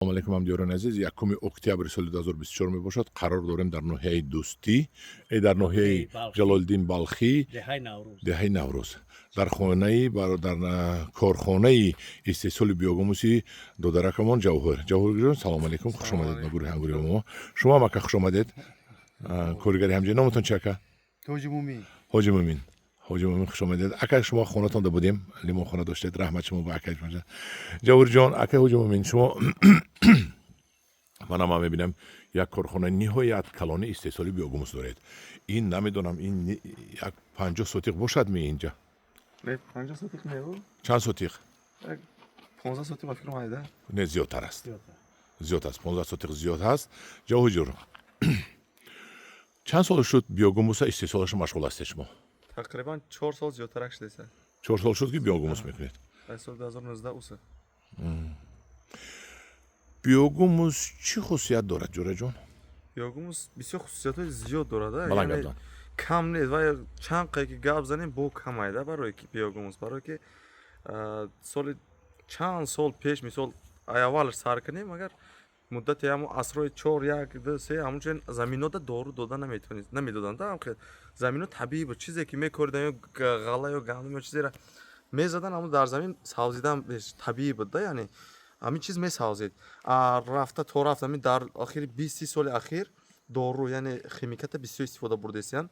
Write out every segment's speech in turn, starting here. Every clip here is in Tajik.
Салому алейкум, ҳамдиёрони азиз. 1 октябри соли 2024 мебошад. Қарор дорем дар ноҳияи Дӯстӣ, дар ноҳияи Ҷалолиддин Балхӣ, деҳаи Наврӯз, дар хонаи, дар корхонаи истеҳсоли биогумуси додаракамон Ҷавҳир. Ҷавҳирҷон, салому алейкум, хуш омадед ба гурӯҳи ҳамгурӯҳи мо. Шумо ҳам, ака, хуш омадед, коригари ҳамҷои. Номатон чи, ака? Ҳоҷи Мумин. Ҳоҷи Мумин. Ҳоҷи Мумин, хуш омадед, ака. Шумо хонатонда будем, лимонхона доштед. Раҳмат шумо ба ака Ҷавҳирҷон. Ака Ҳоҷи Мумин, шумо манам ман мебинам, як корхонаи ниҳоят калони истеҳсоли биогумус доред. Ин намедонам, ин як 50 сотиқ бошад ми инҷа? Не, 50 сотиқ не. Чанд сотиқ? 15 сотиқ, ба фикрам, айда. Не, зиёдтар аст, зиёд аст, 15 сотиқ зиёд ҳаст. Ҷавҳирҷон, чанд сол шуд биогумуса истеҳсолаша машғул ҳастед шумо? Тақрибан 4 сол зиёдтарак шудеса. 4 сол шуд, ки биогумус мекунед? Аз соли 2019 уса. Биогумус чӣ хусусият дорад, ҷӯраҷон? Биогумус бисёр хусусиятҳои зиёд дорад. Баланд гап зан. Кам нест ва чанд қае ки гап занем, бо кам айда барое ки биогумус, барое ки соли чанд сол пеш, мисол, аввалаш сар кунем, агар муддати ҳамун асрҳои чор, як, ду, се, ҳамунчунин заминода дору дода наметавонист, намедоданд. Замино табиӣ буд. Чизе ки мекоридан, ё ғалла ё гандум ё чизеро мезадан, ҳамун дар замин савзидан табиӣ буд да, яъне ҳамин чиз месавзид. Рафта то рафта, ҳамин дар охири 20-30 соли ахир дору, яъне химиката бисёр истифода бурдесиянд,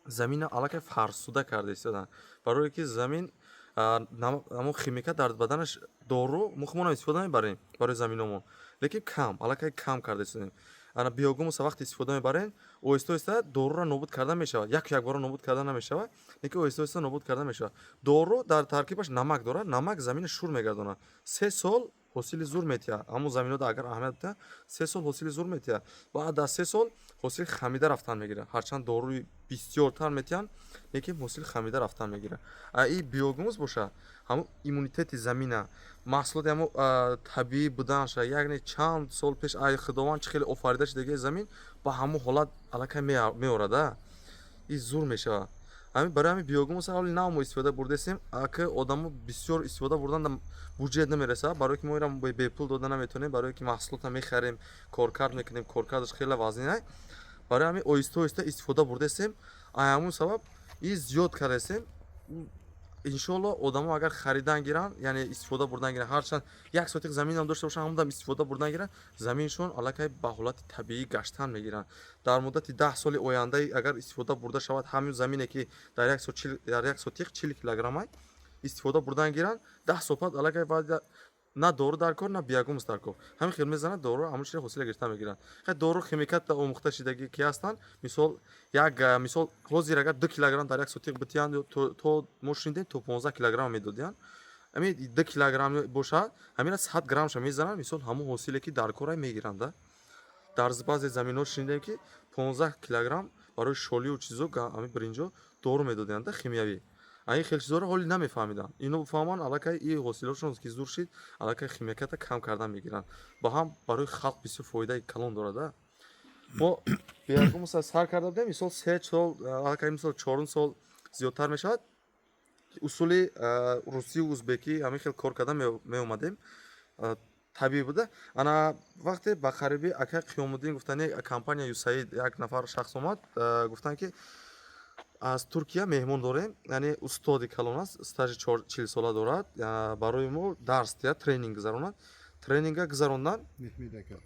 замина аллакай фарсуда карда истоданд, барое ки замин ҳамон химикат дар баданаш, дору мо худмонам истифода мебарем барои заминомон, лекин кам, аллакай кам карда истодем. Ана биогумуса вақте истифода мебарем, оҳиста оҳиста доруро нобуд карда мешавад. Яку якбора нобуд карда намешавад, лекин оҳиста оҳиста нобуд карда мешавад. Дору дар таркибаш намак дорад, намак замина шур мегардонад. 3 сол ҳосили зур метиҳад ҳамон заминода, агар аҳамият диҳад, 3 сол ҳосили зур метиҳад. Баъд аз 3 сол ҳосили хамида рафтан мегирад. Ҳарчанд доруи бисёртар метиҳанд, лекин ҳосили хамида рафтан мегирад. А и биогумус бошад, ҳамон иммунитети замина, маҳсулоти ҳамон табиӣ буданша, яъне чанд сол пеш ай Худованд чӣ хеле офарида шудагии замин, ба ҳамон ҳолат аллакай меорада, и зур мешавад. Ҳамин барои ҳамин биогумус ҳоли нав мо истифода бурдесем, ки одамо бисёр истифода бурдан буҷет намерасад, барое ки мо инро бепул дода наметавонем, барое ки маҳсулотро мехарем, коркард мекунем, коркардаш хеле вазнин. Барои ҳамин оҳиста оҳиста истифода бурдесем. Ай ҳамун сабаб и зиёд кардесем. Иншоалло, одамо агар харидан гиранд, яъне истифода бурдан гиранд, ҳарчанд як сотиқ заминам дошта бошанд, ҳамудам истифода бурдан гиранд, заминшон аллакай ба ҳолати табиӣ гаштан мегиранд. Дар муддати 10 соли оянда агар истифода бурда шавад, ҳамин замине ки дар як сотиқ 40 килограммай истифода бурдан гиранд, 10 сол пас аллакай на дору дар кор, на биогумус дар кор. Ҳамин хел мезанад дору, ҳамон чиро ҳосила гирифта мегиранд. Хай, дору, химикат омӯхта шидагӣ ки ҳастанд. Мисол, як мисол, ҳозир агар 2 килограмм дар як сотиқ битиҳанд, то мо шунидем, то 15 килограмм медодиҳанд. Ҳамин 2 килограмм бошад, ҳамина 100 граммша мезананд, мисол, ҳамон ҳосиле ки дар корай мегиранд. Дар баъзе заминҳо шунидем, ки 15 килограмм барои шолию чизо, ҳамин биринҷо дору медодиҳанд химиявӣ. Ин хел чизҳоро ҳоли намефаҳмиданд. Ино фаҳманд, аллакай и ҳосилотшон ки зур шид, аллакай химиката кам кардан мегиранд. Ба ҳам барои халқ бисёр фоидаи калон дорад. Мо биогумуса сар карда будем, мисол, 3 сол, аллакай мисол чорум сол зиёдтар мешавад. Усули русию узбекӣ ҳамин хел кор карда меомадем, табиӣ буда. Ана вақте ба қариби акай Қиёмуддин гуфтани компания Юсаид як нафар шахс омад, гуфтанд, ки аз Туркия меҳмон дорем, яъне устоди калон аст, стажи 40 сола дорад, барои мо дарс диҳад, тренинг гузаронад. Тренинга гузарондан.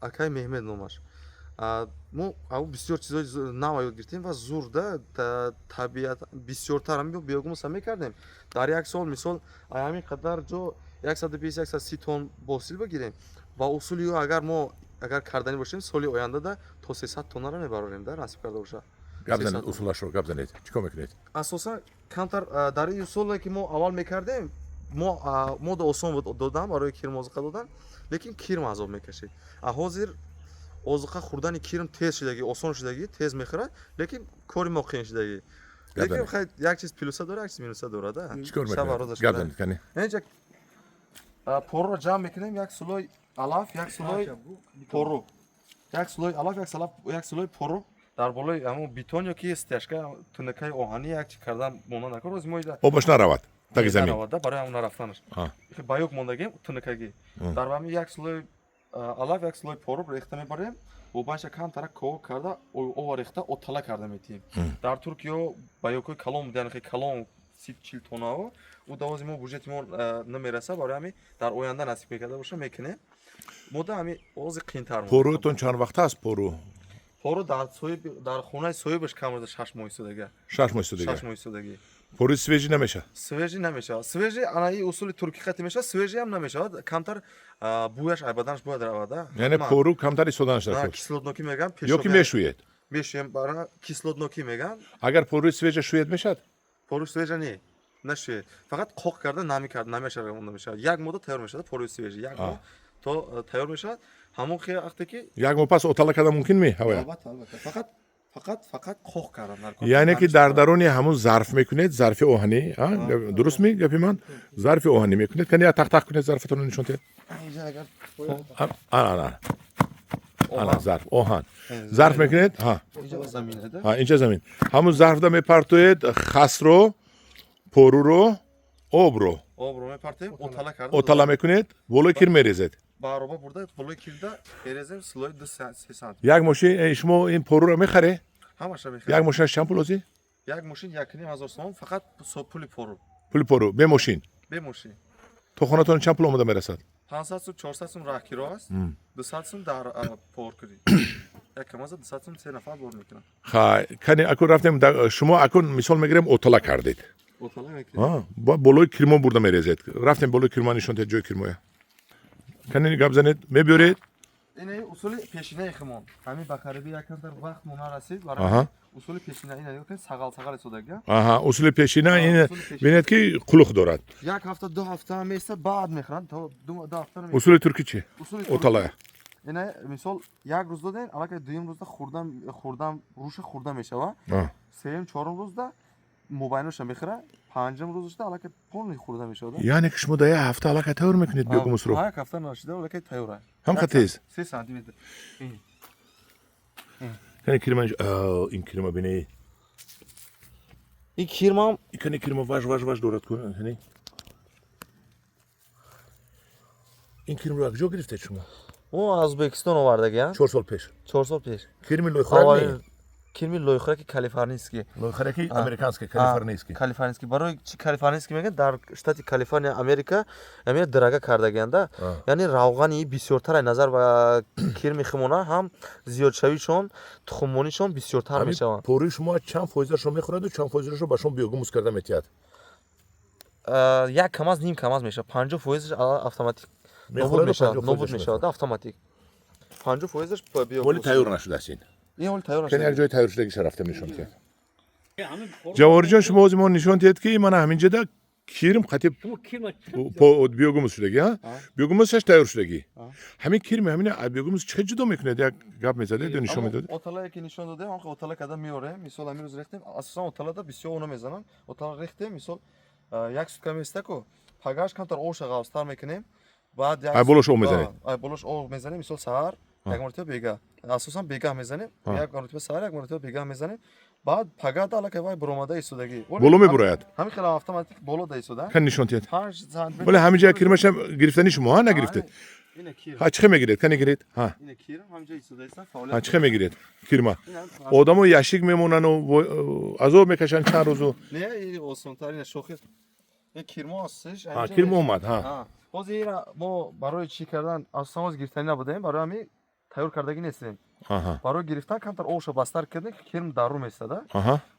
Акай Меҳмед номаш. Мо ав бисёр чизои нав ёд гирифтем ва зур да табиат бисёртар ҳамин биогумуса мекардем. Дар як сол, мисол, ҳамин қадар ҷо 120, 130 тонн ҳосил бигирем. Ба усули ӯ агар мо агар карданӣ бошем, соли ояндада то 300 тоннаро мебарорем да, насиб карда бошад. Гап занед, усулашро гап занед, чӣ кор мекунед? Асосан камтар дар ин усуле ки мо аввал мекардем, мо да осон буд додан, барои кирм озуқа додан, лекин кирм азоб мекашид. А ҳозир озуқа хӯрдани кирм тез шудагӣ, осон шудагӣ, тез мехӯрад, лекин кори мо қиин шудагӣ. Лекин хай, як чиз плюса дорад, як чиз минуса дорад. Чӣ кор мекунед? Гап занед, кани. Инҷа порро ҷамъ мекунем, як сулои алаф, як сулои пору, як сулои алаф, як сулои пору дар болои ҳамон бетон ё ки стяжка, тунакаи оҳанӣ як чи кардан монда накор. Ҳозир мо Обаш наравад таги замин. Наравад, барои ҳамон нарафтанаш баёк мондагем тунакагӣ. Дар ҳамин як сулои Алаф як слой пору рехта мебарем, бобанша камтара ковок карда, ова рехта, отала карда метиҳем. Дар Туркиё баёкҳои калон буданд, хеле калон, 30-40 тоннао. Ӯ давози мо буҷети мо намераса, барои ҳамин дар оянда насиб мекарда боша, мекунем. Мода ҳамин ози қиинтар. Поруятон чанд вақт аст, пору? Пору дар соҳиб, дар хонаи соҳибаш кам шуда 6 моҳ истодага. 6 моҳ истодага. 6 моҳ истодагӣ. Пори свежий намешавад? Свежий намешавад. Свежий анаи усули туркӣ қати мешавад, свежий ҳам намешавад, камтар бӯяш ай баданаш бояд равад. Яъне пору камтар истоданаш дар Кислотнокӣ мегӯям. Ё ки мешӯед? Мешӯем, бара кислотнокӣ мегӯям. Агар поруи свежа шӯед, мешавад? Поруи свежа не, нашӯед, фақат қоқ карда, нами карда намешавад, онда мешавад. Як моҳда тайёр мешавад поруи свежий, як моҳ то тайёр мешавад. Ҳамон хел вақте ки Як моҳ пас отала карда мумкин ми ҳавая? Албатта, албатта, фақат қоқ кардан дар кор. Яъне ки дар даруни ҳамун зарф мекунед, зарфи оҳанӣ, дуруст ми гапи ман? Зарфи оҳанӣ мекунед. Кани я тақ-тақ кунед, зарфатонро нишон диҳед. Инҷа агар Ана, ана зарф оҳан, зарф мекунед, ҳа. Инҷа заминада. Ҳа, инҷа замин. Ҳамун зарфда мепартоед хасро, поруро, обро. Обро мепартоем, отала карда. Отала мекунед, болои кир мерезед. Ба ароба бурда, болои кирда мерезем, слои 2-3 сантиметр. Як мошин шумо ин поруро мехаре? Ҳамаша мехарем. Як мошинаш чанд пул озӣ? Як мошин 1,5 ҳазор сомон, фақат пули пору. Пули пору, бе мошин? Бе мошин. То хонатон чанд пул омода мерасад? 500 сум, 400 сум раҳкиро аст, 200 сум дар поркунӣ. Як камаза 200 сум, се нафар бор мекунанд. Хай, кани акун рафтем, шумо акун мисол мегирем, отала кардед. Отала мекунем. Болои кирмон бурда мерезед. Рафтем болои кирмон, нишон диҳед ҷои кирмоя. Кани гап занед, мебиёред? Ин усули пешинаи химон. Ҳамин ба қариби якамтар вақт мо нарасид, барои усули пешина ина нигоҳ кунед, сағал сағал истодага. Аҳа, усули пешина ин, бинед ки қулуқ дорад. Як ҳафта, 2 ҳафта меистад, баъд мехӯранд, то 2 ҳафта. Усули туркӣ чи? Оталая. Ина мисол як рӯз додем, аллакай дуюм рӯзда хӯрдан хӯрдан руша хӯрда мешавад. Сеюм, чорум рӯзда мобайноша мехӯра, панҷум рӯзашда аллакай полный хӯрда мешавад. Яъне ки шумо дар як ҳафта аллакай тайёр мекунед биогумусро? Як ҳафта нашида, аллакай тайёр. Ҳам тез? 3 сантиметр. Кани кирма, ин кирма бинед. Ин кирмам. Кани кирма важ важ важ дорад. Кани ин кирмро аз куҷо гирифтед шумо? Мо аз Ӯзбекистон овардагиам. 4 сол пеш? 4 сол пеш. Кирми лойхӯрак не? Кирми лойхӯраки калифорнийский. Лойхӯраки американский, калифорнийский. Калифорнийский. Барои чи калифорнийский мегӯянд? Дар штати Калифорния, Америка, ҳамин драга кардагианда, яъне равғани бисёртар назар ба кирми химона, ҳам зиёдшавишон, тухммонишон бисёртар мешаванд. Пори шумо чанд фоизашро мехӯраду чанд фоизашро ба шумо биогумус карда метиҳад? Як камаз, ним камаз мешавад. 50 фоизаш автоматик нобуд мешавад, автоматик 50 фоизаш. Ҳоли тайёр нашудааст ин? Ин ҳоли тайёр. Як ҷои тайёр шудагиша рафтем, нишон диҳед. Ҷавориҷон, шумо ҳозир мо нишон диҳед, ки мана ҳаминҷода кирм қати биогумус шудагӣ, биогумусаш тайёр шудагӣ. Ҳамин кирми ҳамин биогумус чӣ ҷудо мекунед? Як гап мезадед ё нишон медодед? Оталае ки нишон додем, ҳам отала карда меорем. Мисол, ҳамин рӯз рехтем. Асосан оталада бисёр оно мезананд. Отала рехтем, мисол, як сутка меистаку, пагаш камтар оша ғафзтар мекунем, баъд ай болош об мезанед? Ай болош об мезанем. Мисол, саҳар як маротиба, бегаҳ, асосан бегаҳ мезанем, як маротиба саҳар, як маротиба бегаҳ мезанем. Баъд пагада аллакай вай буромада истодагӣ. Боло мебурояд? Ҳамин хел автоматик боло да истода. Кан нишон диҳед. Вале ҳамин ҷа кирмаша гирифтани шумо, ҳа, нагирифтед? Ҳа, чӣ хел мегиред? Кани гиред, ҳа. Ҳа, чӣ хел мегиред кирма? Одамо яшик мемонану азоб мекашанд чанд рӯзу. Не, осонтар ина шохи кирмо астш. Кирмо омад, ҳа. Боз ира мо барои чӣ кардан, асосан ҳоз гирифтанӣ набудаем, барои ҳамин тайёр кардагӣ нестем. Барои гирифтан камтар обша бастар кардем, ки кирм дару местада.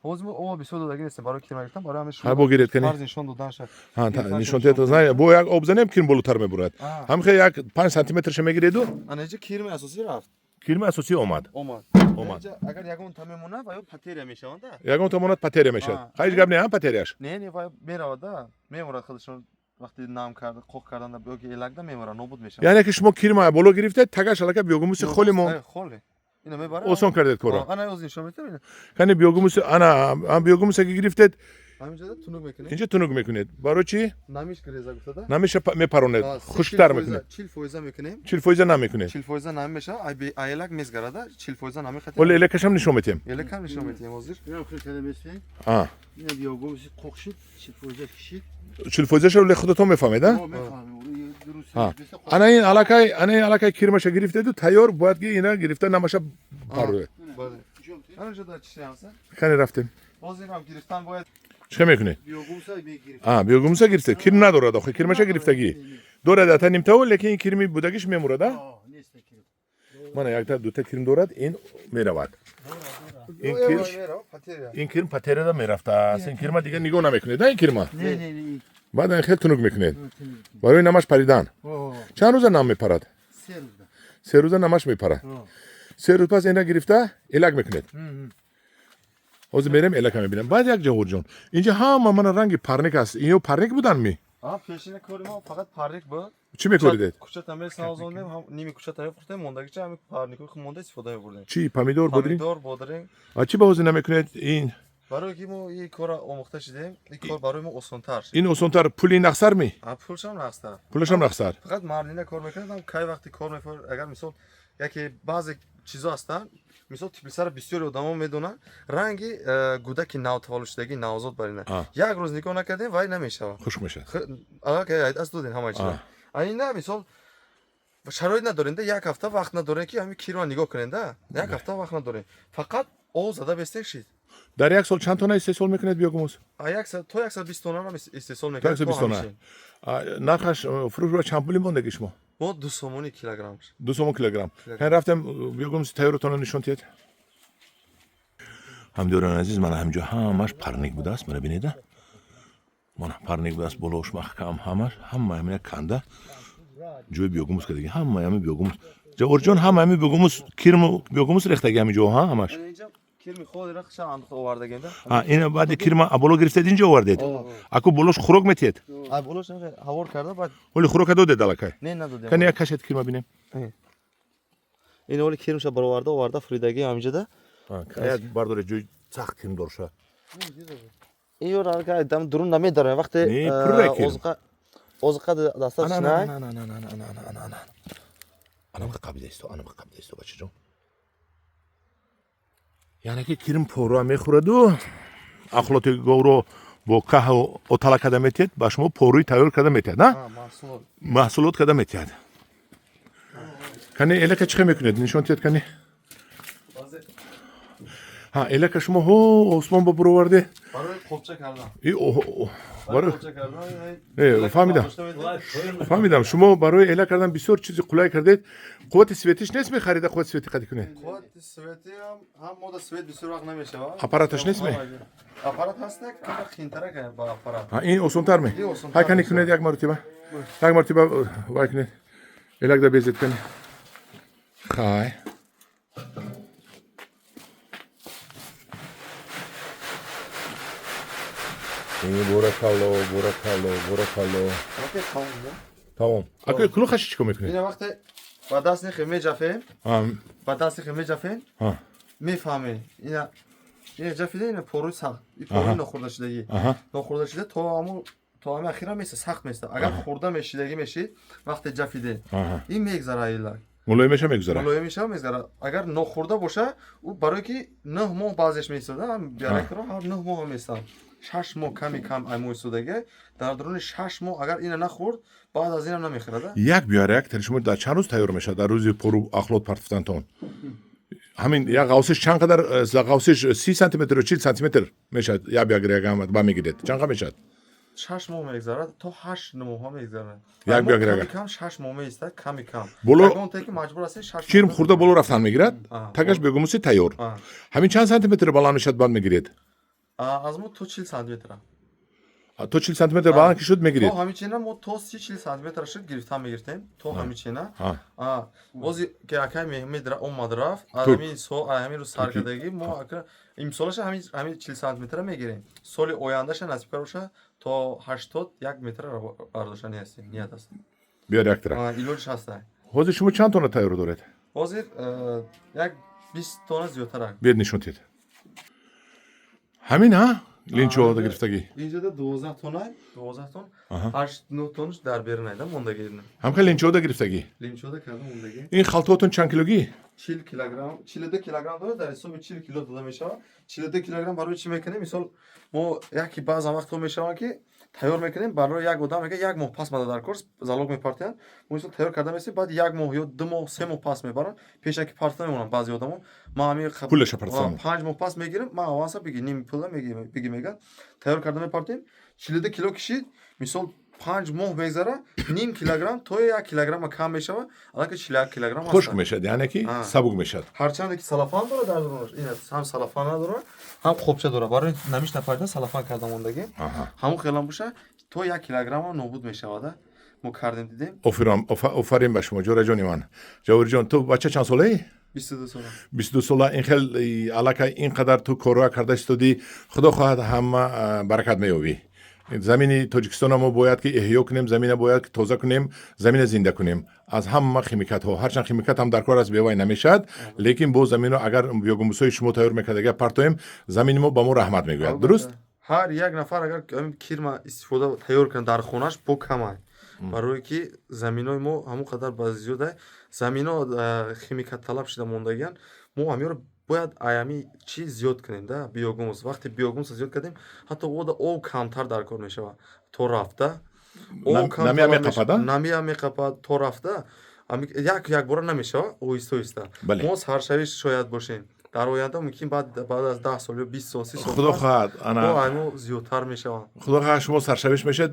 Ҳозир мо об бисёр додагӣ нестем барои кирма гирифтан, барои ҳамин. Ҳа, бо гиред, кани. Фарз нишон доданша. Нишон диҳед. Бо як об занем, кирм болотар мебурад. Ҳамин хел як 5 сантиметрша мегиреду. Ана иҷа кирми асосӣ рафт. Кирми асосӣ омад. Омад. Омад. Агар ягон та мемонад, ва ё потеря мешаванд. Ягон та монад, потеря мешавад. Ҳеҷ гап не, ҳам потеряш. Не, не, вай меравад, меморад худашон, вақти нам карда, қоқ кардан ёки элакда меморад, нобуд мешавад. Яъне ки шумо кирма боло гирифтед, тагаш алака биогумуси холи монд. Холи ина мебарад. Осон кардед корро. Ана оз нишон метавонед. Кани биогумуси, ана биогумусе ки гирифтед. Ҳаминҷода тунук мекунем. Инҷа тунук мекунед. Барои чӣ? Намиш гиреза гуфтада. Намиша мепаронед, хушктар мекунед. 40% мекунем. 40% намекунед. 40% нами мешава, ай элак мезгарада, 40% нами хати. Ҳоло элакашам нишон метиҳем. Элакам нишон метиҳем ҳозир. Инам хел када месем. А. Ина биогумуси қоқ шид, 40% кишид. 40%-ша вале худатон мефаҳмед, а? Мо мефаҳмем. Дуруст. Ана ин аллакай кирмаша гирифтеду тайёр бояд ки ина гирифта намаша парояд. Бале. Ҳаминҷода чишиамса. Кане рафтем. Ҳозирам гирифтан бояд. Чӣ мекунед? Биогумуса мегирифт. А, биогумуса гирифте. Кирм надорад охи, кирмаша гирифтагӣ. Дорад ата нимтаво, лекин ин кирми будагиш мемурад, а? Нест кирм. Мана якта дута кирм дорад, ин меравад. Ин кирм патерада мерафтааст. Ин кирма дигар нигоҳ намекунед, а ин кирма? Не, не, не. Баъд ин хел тунук мекунед. Барои намаш паридан. Чанд рӯза нам мепарад? 3 рӯза. 3 рӯза намаш мепарад. 3 рӯз пас ина гирифта элак мекунед. Ҳозир мерем элака мебинам. Баъд як Ҷавҳурҷон, инҷа ҳама мана ранги парник аст. Ино парник будан ми? Пешина кори мо фақат парник буд. Чӣ мекоридед? Кӯчата месавзондем, ҳам ними кӯчата мефурӯхтем, мондагича ҳами парникҳои худ монда истифода мебурдем. Чӣ? Помидор, бодринг? Помидор, бодринг. А чӣ ба ҳозир намекунед ин? Барои ки мо ин корро омӯхта шудем, ин кор барои мо осонтар шуд. Ин осонтар, пули нақсар ми? Пулшам нақстар. Пулашам нақсар. Фақат мардина кор мекунад, ҳам кай вақте кор мефурӯхт, агар мисол яке баъзе чизо ҳастанд, мисол теплисаро бисёри одамо медонанд, ранги гудаки навтаваллудшудагӣ навзод бар ина. Як рӯз нигоҳ накардем, вай намешавад. Хушк мешавад. Аллакай аз додем ҳамаи чиза. А ина мисол шароит надорем да, як ҳафта вақт надорем ки ҳамин кирро нигоҳ кунем да. Як ҳафта вақт надорем. Фақат об зада бестем шид. Дар як сол чанд тонна истеҳсол мекунед биогумус? То 120 тонна истеҳсол мекунем. То 120 тонна. Нархаш фурӯшро чанд пули мондаги шумо? Мо 2 сомони килограммш. 2 сомон килограмм. Ҳан рафтем биогумуси тайёротонро нишон диҳед. Ҳамдиёрони азиз, мана ҳаминҷо ҳамаш парник будааст, мана бинеда. Мана парник будааст, болош маҳкам ҳамаш, ҳама ҳамина канда ҷои биогумус кардаги, ҳама ҳамин биогумус. Ҷавҳурҷон, ҳама ҳамин биогумус, кирму биогумус рехтаги ҳамин ҷо, ҳа ҳамаш? Кирми холира хша андохта овардагем да. А, ина баъди кирма боло гирифтед инҷо овардед? Аку болош хӯрок метиҳед? А болош ҳавор карда баъд. Ҳоли хӯрока додед аллакай? Не, надодем. Кани як кашед кирма бинем. Ин ҳоли кирмша бароварда оварда фуридаги ҳаминҷода. Як бардоред ҷои сахт кирм дорша. Ин ёр аллакай дам дурун намедарем вақте озуқа озуқа дасташ най. На. Анам қабида исто, анам қабида исто бачаҷон. Яъне ки кирм поруа мехӯраду ахлоти говро бо каҳу отала карда метиҳад, ба шумо поруи тайёр карда метиҳад, на? Маҳсулот карда метиҳад. Кани элака чӣ хел мекунед? Нишон диҳед кани. Ҳа, элака шумо ҳо осмон ба буроварде. Барои қопча кардан. Барои фаҳмидам. Фаҳмидам, шумо барои эла кардан бисёр чизи қулай кардед. Қуввати светиш нест мехарида қуввати свети қади кунед? Қуввати свети ҳам мода свет бисёр вақт намешавад. Аппараташ нест ме? Аппарат ҳаст, камтар хинтара кунед ба аппарат. Ҳа, ин осонтар ме? Ҳай кани кунед як маротиба. Як маротиба вай кунед. Элакда безед кани. Хай. Боракалло, боракалло, боракалло. Тамом. Ака кулухаши чӣ кор мекунед? Ина вақте ба даст нехе меҷафем, ба даст нехе меҷафем, мефаҳмем. Ина ҷафида, ина поруи сахт, ин поруи нохӯрдашудагӣ. Нохӯрдашуда то ҳамун то ҳамин ахира места, сахт места. Агар хӯрда мешидагӣ мешид, вақте ҷафиде, ин мегзара илак. Мулоим меша мегузарад. Мулоим меша мегузарад. Агар нохӯрда боша, ӯ барое ки 9 моҳ баъзеш меистода, биорреакторро ҳар 9 моҳ меистад. 6 моҳ ками кам ай моҳ истодага, дар дуруни 6 моҳ агар ина нахӯрд, баъд аз инам намехӯрад. Як биорреактор шумо дар чанд рӯз тайёр мешавад? Дар рӯзи пору ахлот партофтантон? Ҳамин як ғавсиш чанд қадар, ғавсиш 30 сантиметр ё 40 сантиметр мешавад? Як биорреактор ба мегиред. Чанд қадр мешавад? 6 моҳ мегузарад, то 8 моҳ мегузарад. Як биорреактор. Ками кам 6 моҳ меистад, ками кам. Боло ягон те ки маҷбур ҳастед 6 кирм хӯрда боло рафтан мегирад, тагаш биогумуси тайёр. Ҳамин чанд сантиметр баланд мешавад банд мегиред? Аз мо то 40 сантиметр. То 40 сантиметр баланд ки шуд мегиред? То ҳамин чина мо то 30-40 сантиметр шуд гирифтан мегирифтем, то ҳамин чина. Бози ки акай Меҳмед омад рафт, аз ҳамин сол, аз ҳамин рӯз сар кардагӣ мо ака имсолаша ҳамин 40 сантиметр мегирем. Соли ояндаша насиб кар боша то 81 метр бардоштани ҳастем, ният аст. Биорреактора. Илоҷиш ҳаст. Ҳозир шумо чанд тонна тайёр доред? Ҳозир як 20 тонна зиёдтарак. Биёед нишон диҳед. Ҳамин ҳа? Линчода гирифтагӣ. Инҷода 12 тонна, 12 тон, 8-9 тонш дар берун айда мондагӣ. Ҳамхел линчода гирифтагӣ. Лимчода карда мондагӣ. Ин халтаотон чанд килогӣ? 40 килограмм, 42 килограмм дорад, дар ҳисоби 40 кило дода мешавад. 42 килограмм барои чӣ мекунем? Мисол, мо яке баъзан вақтҳо мешавад, ки тайёр мекунем барои як одам, мега, як моҳ пас мада дар курс залог мепартиянд. Мо, мисол, тайёр карда месем, баъд як моҳ ё 2 моҳ, 3 моҳ пас мебаранд, пешаки парта мемонанд баъзе одамо. Ма ҳами Пулаша партсам. 5 моҳ пас мегирем, ман аванса биги, ними пула биги меган. Тайёр карда мепартем, 42 кило кишид, мисол, 5 моҳ мегзара, ним килограмм то 1 килограмма кам мешавад, аллакай 41 килограмм. Хушк мешавад, яъне ки сабук мешавад. Ҳарчанде ки салафан дорад дар дурунаш, ин ҳам салафан надорад, ҳам қопча дорад. Барои намиш напаридан салафан карда мондагӣ. Ҳамон хелам боша, то 1 килограмма нобуд мешавада. Мо кардем, дидем. Офарин, офарин ба шумо, ҷӯраҷони ман. Ҷавоҳирҷон, ту бача чанд солаӣ? 22 сола. 22 сола. Ин хел аллакай ин қадар ту корҳоя карда истоди, худо хоҳад, ҳама баракат меёбӣ. Замини Тоҷикистона мо бояд ки эҳё кунем, замина бояд ки тоза кунем, замина зинда кунем аз ҳама химикатҳо. Ҳарчанд химикат ҳам дар кор аст, бевай намешавад, лекин боз замино агар биогумусҳои шумо тайёр мекард, агар партоем, замини мо ба мо раҳмат мегӯяд, дуруст? Ҳар як нафар агар ҳамин кирма истифода тайёр кунад дар хонаш, бо камай, барое ки заминои мо ҳамон қадар ба зиёда замино химикат талаб шуда мондагиан. Мо ҳамиёро бояд аями чӣ зиёд кунем да, биогумус. Вақте биогумусро зиёд кардем, ҳатто ода об камтар дар кор мешавад то рафта. Намиам меқапад, а? Намиам меқапад то рафта. Як якбора намешавад, оҳиста оҳиста. Мо саршавиш шояд бошем, дар оянда мумкин баъд аз 10 сол ё 20 сол, 30 сол Худо хоҳад, ана. Мо зиёдтар мешаванд. Худо хоҳад, шумо саршавиш мешавед,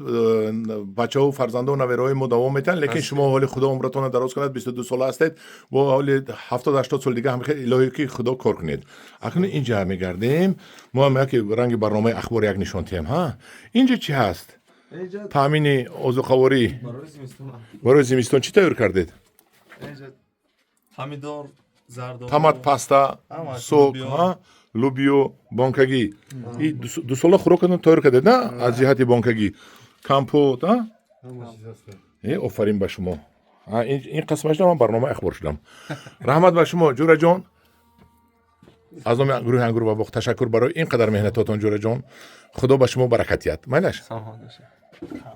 бачаҳо, фарзандо, навераҳои мо давом метиҳанд, лекин шумо ҳоли худо умратонро дароз кунад, 22 сола ҳастед, бо ҳоли 70-80 сол дига ҳам хел, илоҳӣ ки худо, кор кунед. Акнун инҷа мегардем, мо ҳам яке ранги барномаи ахбор як нишон тиҳем. Ҳа, инҷа чӣ ҳаст? Таъмини озуқаворӣ. Барои зимистон. Барои зимистон чӣ тайёр кардед? Помидор, зардолу. Томат паста, сок, лубиё бонкагӣ. И дусола хӯрокатон тайёр кардед, на, аз ҷиҳати бонкагӣ компот. Э, офарин ба шумо. Ин қисмашда ман барномаи ахбор шудам. Раҳмат ба шумо, ҷӯраҷон. Аз номи гурӯҳи Ангур ва боғ ташаккур барои ин қадар меҳнатотон, ҷӯраҷон. Худо ба шумо баракат диҳад, майлаш.